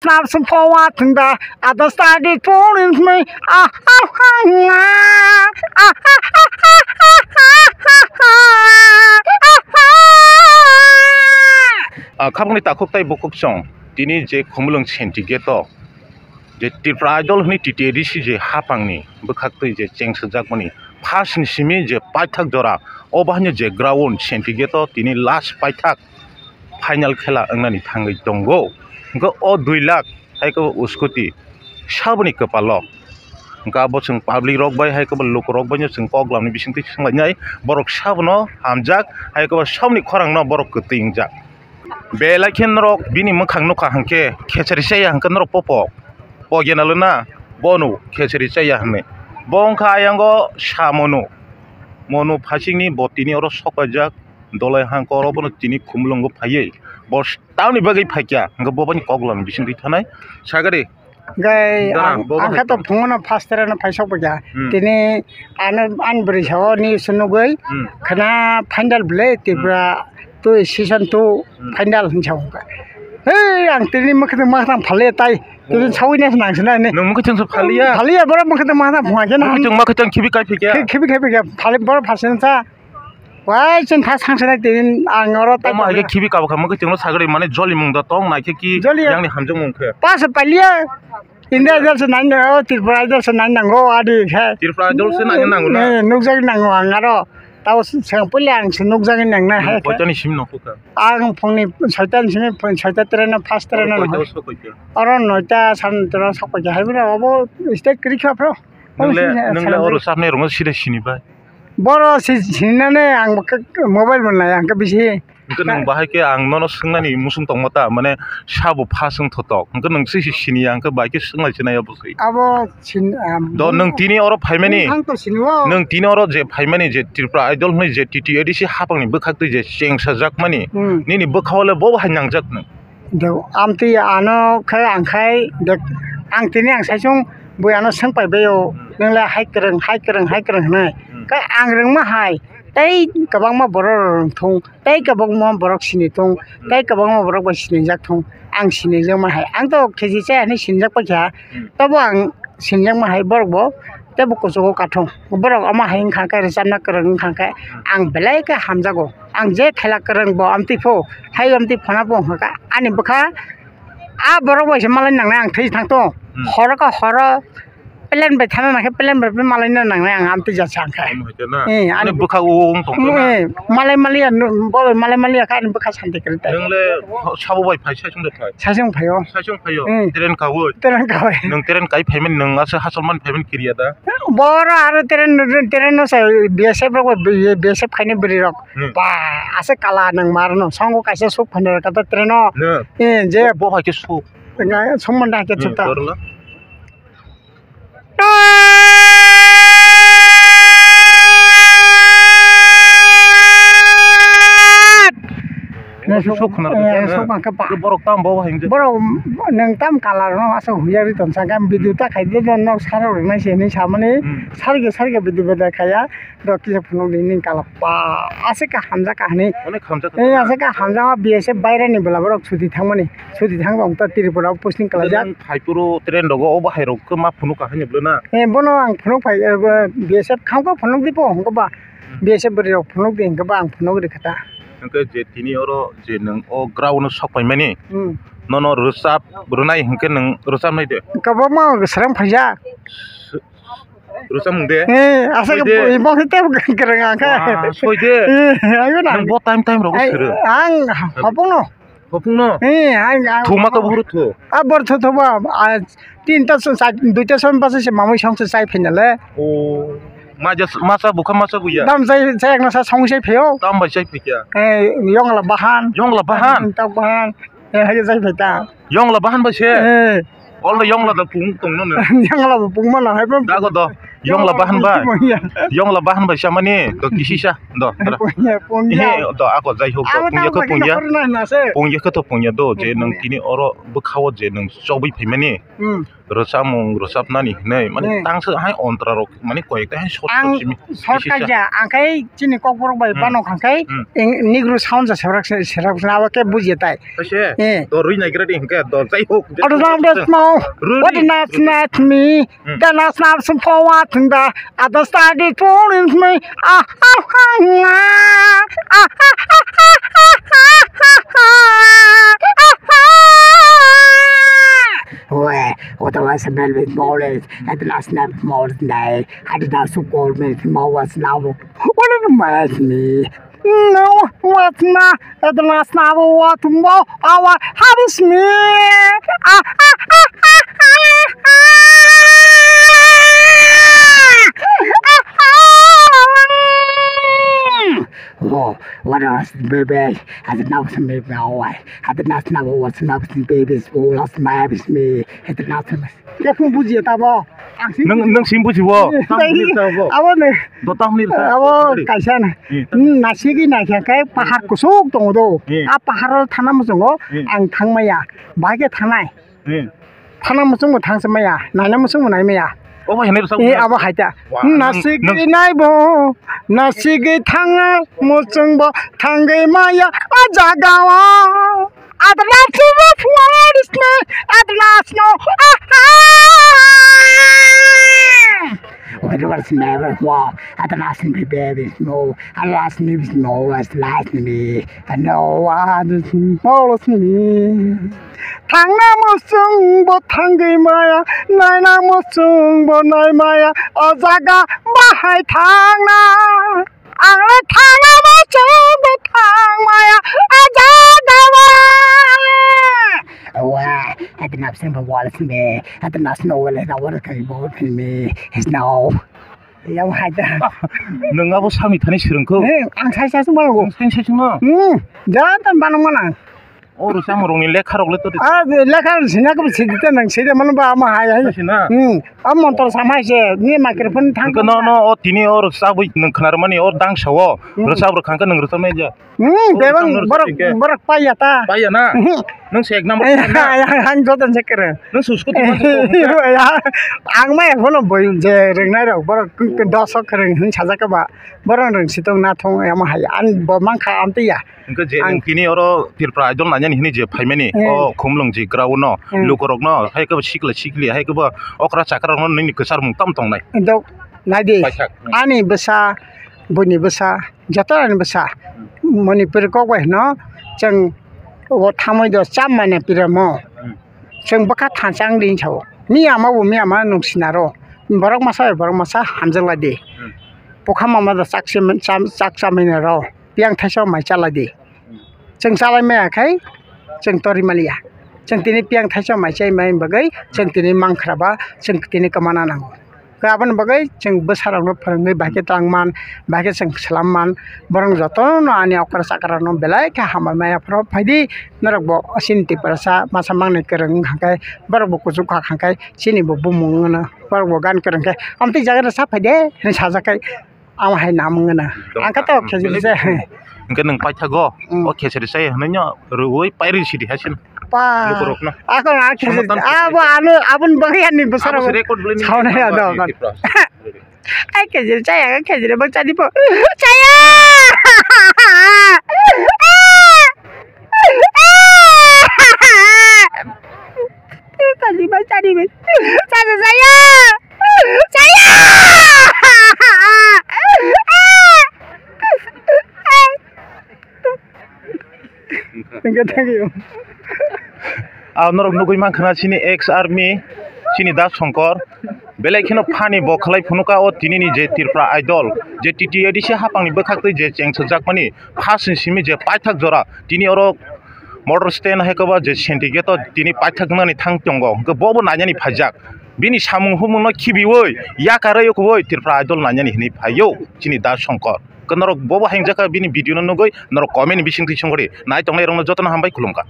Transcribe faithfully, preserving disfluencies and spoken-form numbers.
Snap some forward and the other side is pulling me. Ah, ah, ah, ah. Ah, ah, ah, ah, ah, ah, ah, ah. Ah, khabangni takhuk tai bukhuk song. Tini je Khumulwng Sentigeto, je Tripura Idol hwnwi T T A D C je hapangni bwkhaktwi je chengsajakmani first ni simi je paithak jora, o bahai je ground Sentigeto tini last paithak final khela wngnani thangwi tongo. Hwnkhe o dui lakh hai khe scooty saboni kwpalo. Hwnkhe abo chwng public rok bai hai khe bo lukurok bai no chwng kok lamni bisingtwi swnglainai. Borok sabono hamjak, hai khe bo saboni khorangno borok kwtwi wngjak. Belai khe norok bini mwkhang nukha hwnkhe khechari chaya hwnkhe norok popo. Pogena lwna bono khechari chaya hwnwi. Bo wngkha ayango sa monu. Monu phasingni bo tini oro sok paijak. Dolai hangkor obono tini Khumulwngo phaiwi bo tamni bagwi phaikya, hwnkhe bo bani kok lamni bisingtwi thanai sagari. Gai Dara, ang, bo ang bai khato tong. Phungono first round no phaisok paikya. Hmm. Tini ano ani bwrwi sao news nugwi Hmm. khana final bwle Tripura Hmm. two season two Hmm. final hinwi sao hwnkha. Hei ang tini mwkhwtwng mwkhwtwng phalwi tai tini Oh. sawi nes nang sinai ni. Nwng mwkhwtwng se phaliya? Phaliya borok mwkhwtwng mwkhwtwng phunga khe na. Mwkhwtwng mwkhwtwng khibi kai phikya? Khi-, khibi kai phikya phali borok phasensa. Wai chwng kha sangsa nai tini ang oro tai Omo hai khe khibi kabo kha mwkhwtwng no sagri mane joli mung da tong nai khe ki Joli ya. Yang ni hamjak mung khe. Pas paliya. India Idol se nai nango, Tripura Idol se nai nango, adi khe. Tripura Idol se nai nango na? Eh, nukjagwi nango ang aro. Tao se, se puila ang se nukjagwi nangnai hai khe. Koitani simi nokho kha? Ang phungni soita ni simi, phung soita train no, first train no. Koita no sok koi khe? Oro noita san train no sok koi khe. Hai bwrwi obo state kwrwi kha phro. Nwngle, Obo nwngle sini oro sabnai rwngno sida sini bai. Boro si-, sinani ang bo khe mobile bo nai, ang khe bisi. Hwnkhe nwng bahai khe ang nono swngnani muchung tongma ta, mane sabo pha chwng thotok. Hwnkhe nwng se si sini ya, hwnkhe bai khe swnglai se nai abo se. Abo sin-, ah, Do nwng tini oro phaimani, Ang to sini o. Nwng tini oro je phaimani je Tripura Idol hwnwi je T T A D C hapangni bwkhaktwi je chengsajakmani, Hmm. Nini bwkhao le bo hai nangjak nwng? Do, amtwi ano khe ang khai de, ang tini ang saichung bui ano swng pai baio, nwng le hai kwrwng, hai kwrwng, hai kwrwng hwnwi. Hmm. Khe ang rwngma hai, tei kwbangma borok rwng thung, tei kwbangma borok sini thung, tei kwbangma borok bai sinijak thung, ang sinijakma hai. Ang to K G chaya hinwi sinijak paikha, Hmm. tobo ang sinjakma hai borok bo tei bo kuchugo kathung. Borok omo hai wngkha khe rwchapna kwrwng wngkha khe ang belai khe hamjago. Ang je khela kwrwng bo amtwi pho, hai amtwi phona bo wngkha khe ani bwkha a borok bai se malai nangnai ang thwi thang tongo. Hmm. Horo khe horo plan bai thana nang khe plan bai malai na nangnai ang amtwi ja sa khe. Omo hai khe na? Eh, ani Ani bwkha o wng tong khe na? Eh, malai maliya, bo malai maliya khe ani bwkha santi kwrwi tai. Nwng le sabo bai phai saichung de phai? Saichung phaio. Saichung phaio? Hmm. Train kawi? Train kawi. Nwng train kai phaimani nwng aswk hachal mani phaimani kiriya da? Boro aro train, train no sa B S F rok, B S F khaini bwrwi rok. Hmm. Ba, aswk kala nwng mar no. Songo kaisa suk phano kata train no. Hmm. Eh, je Bo hai khe suk. Nga sumon da ke Hmm, chuta. Boro la. Sok khna Eh, rwkha sok na. Mangkha ba. Borok tam bo hai. Borok nwng tam kala no aswk huya ri ton sa gam video ta khai de nok sarok rwnai se ni samani Hmm. sarge sarge video beda khaya. Rok kisa phunuk di ning kala pa aswk ka hamjak ka hani. Onek hamjak ka Eh, na. Aswk ka hamjak B S F baire ni bwla borok chuti thangmani. Chuti thangba wngta Tripura o posting kala jak. Nang phaipuro train rogo obo hai rok khe ma phunuk ka hani bwla na. Eh, bono ang phunuk phai, eh, B S F kham kha phunuk di po hwnkhe ba. Hmm. B S F bwrwi rok phunuk di hwnkhe ba ang phunuk ri kha ta. Hwnkhe je tini oro je nwng o ground o sok paimani. Hmm. Nono rwchap rwnai hwnkhe nwng rwchapnai de. Kwbangma swrang phaijak. Rwchapmung de? Eh, asa Soi de. Ibong se tebo kwrwng ang kha. Wah, soi de. Eh, ayo na. Nang bo time time rogo Ai, sero. Ang hopung no. Hopung no? Eh, ang, ang. Thuma ka buru thu. A bor thu thu ba, a, tinta so, sa, duita so basa se mamui song se sai phaina le. O, ma jas, masa bukha masa buya. Dam sai, sai ang sa song sai phayo. Tam bai sai phikya. Eh, yong la bahan. Yong la bahan? Tam bahan. Eh, hai sai phai ta. Yong la bahan bai se? Eh. Ol da yong la da pung tong no ne. Yong la pung ma na hai pun. Dago do. Yongla bahan bai. Yongla bahan bai samani do kisisa do. Pungya, pungya. Ihe do ako jai hok do pungya khe pungya. Pungya khe to pungya do je nang tini oro bwkhao je nang chobwi phaimani. Hmm. Rwchapmung rwchapnani hinwi mani tangsa hai ontra rok mani koyekta hai short short simi. Short kisa. Kaisa ang khai chini kokborok bai bano khangkhai negro sound ja serak serak abo khe bujia tai. Kaise. Eh. Do rwi naigra di hinkhe do jai hok. Ado nam das mau. What a nice night me. Hmm. Dana snap some forward and the other side is falling me. Ah, ah, ah, ah. Ah, ah, ah, ah. Weh, what was the bell with Morris? At the last night, Morris night. I did not support me, Morris now. What a nice me. No, what na? At the last na what mo? Our habis me. Ah, ah, ah, ah, ah, ah. Oh, what else, baby? At the last me, my wife. At the last na what na, baby, oh, last my habis me. At the last me. Yakung buji tabo. Ang sing. Nang, nang sing buji bo. Tang buji tabo. Abo ne. Do tamni rwkha? Abo kaisa na. Hmm, hmm, nasigwi naikha khe pahar kusuk tongo do. Hmm. A paharo thana muchungo ang thangmaya. Bahai khe thanai. Hmm. Thana muchungbo thangsa maya, naina muchungbo naimaya. Obo hinwi rwchapmung. Eh, abo hai ta. Nasigwi naibo, nasigwi thangna muchungbo thangwi maya o jagao. Adana tubu fuaris me, adana snow. Aha! What was never war, adana snow baby snow, adana snow snow was last me, and no one is more me. Thangna muchungbo thangwi maya, naina muchungbo nai maya, o jaga bahai thangna. Ang le thangna muchungbo thangmaya, a jagao. Wa, at the naps and the walls me, at the naps no well, at the water can go to me, his no. Yang hai ta. Nang abo sami thani sirengko. Eh, ang sai sai sumang. Sai sai suma. Hmm, jalan tan banang mana. O rwchapmung rokni lekha rok le to. Ah, lekha rok sina ko sidi ta nang sidi mano ba ama hai hai. Sina. Hmm. Am montor samai se ni microphone thang. Ko no no o tini o rwchapwi nang khnar mani o dang sao. Hmm. Rwchap rok khang khe nang rwchap mai ja. Hmm, bebang borok borok paiya ta. Paiya na. Hmm. Nang se ek number. Ang jodan se kere. Nang susko tu. Ya. Ang mai phono boi je rengnai rok borok dosok kere hin sajak ba. Borok reng sitong na thong ama hai. An bo mangkha amtiya. Hwnkhe je ang nwng tini oro Tripura Idol nainani hwnwi je phaimani, hmm, o Khumlwng je ground no, hmm, lukurokno, hai khe bo sikla sikli, hai khe bo okra chakra rokno nini kwcharmung tamo tongnai? Dok, naidi, paithak. Hmm. Ani bwsa, buini bwsa, joto ani bwsa, hmm, Manipur kok bai hwno, chwng o thamwi do cham mane piramo. Hmm. Chwng bwkha thansa wng di sao. Miyama bo miyama nung sinaro. Borok masa bai borok masa hamjak lai di. Hmm. Bwkha mama da chak se, chak chamani rw. Piyang thaisa mai chalai di. Chwng chalai maya khai chwng tori maliya. Chwng tini piyang thaisa mai chai mai bagwi chwng tini mangkhra ba chwng tini kwmana nango. Khe aboni bagwi chwng bwsarokno phwrwngwi bahai khe tang man, bahai khe chwng swlam man. Borok jotono ani okra chakrarokno belai khe hambai maya phuru phaidi norokbo chini Tiprasa masa mangni kwrwng wngkha khe borokbo kuchuk kha kha khe chinibo bumung wngno borokbo gan kwrwng khe amtwi jaga rwchap phaide hinwi sajak khe. Ang hai nam wngna. Ang khe to khejir se. Hwnkhe nwng paithago, hmm, o khejir se hwnwi no rwui pairwi sidi hai sin. Pa. Lukurokno. Ako ang khejir. Abo ano aboni bagwi ani bwsarok. Abo se record bwlai ni saunai ado. Ai khejir chaya, khejir bo chadi bo. Chaya. Kali ba chari ba. Chari saya. Saya. Thank you, thank you. Ah, norok nugui mankha na chini ex army, chini Da Shankar. Belai kheno phani bo khlai phunukha o tini ni je Tripura Idol, je T T A D C hapang ni bwkhak twi je cheng swngjak mani. First ni simi je paithak jora tini oro motor stand hai koba je syndicate o tini paithak wngnani thang tongo, hwnkhe bobo nainani phaijak. Bini samung humung no khibiui yakarwi ukuui Tripura Idol nainani hinwi phaio chini Da Shankar. Hwnkhe norok bobo haingjak kha bini video no nugui norok comment ni bisingtwi songori nai tongnai rokno jotono hambai khulumkha.